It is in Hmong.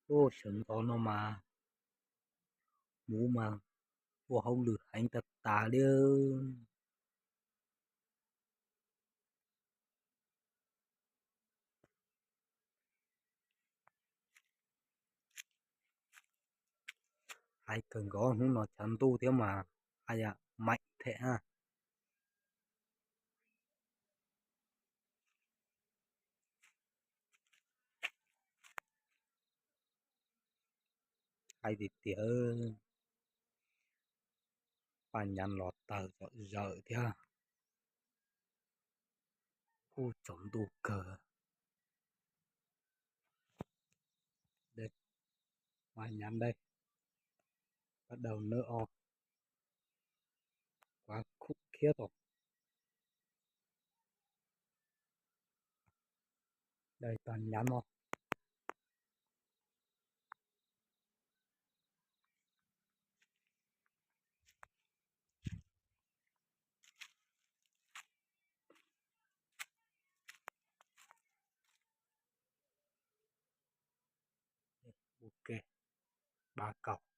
Sawv ntxov no mas muv mas ua hauj lwm heev tag tas li. Hais kawg nkaus hnub no tshav ntuj thiab mas haj yam meem thiab. Hais tiag tiag, Paj Nyav los tawm zom zaws thiab, kuj tsaus ntuj kawg. Paj Nyav dej, pab daus nawb os, kuv khub khiab tom dej Paj Nyav no. Ok, ba kaum.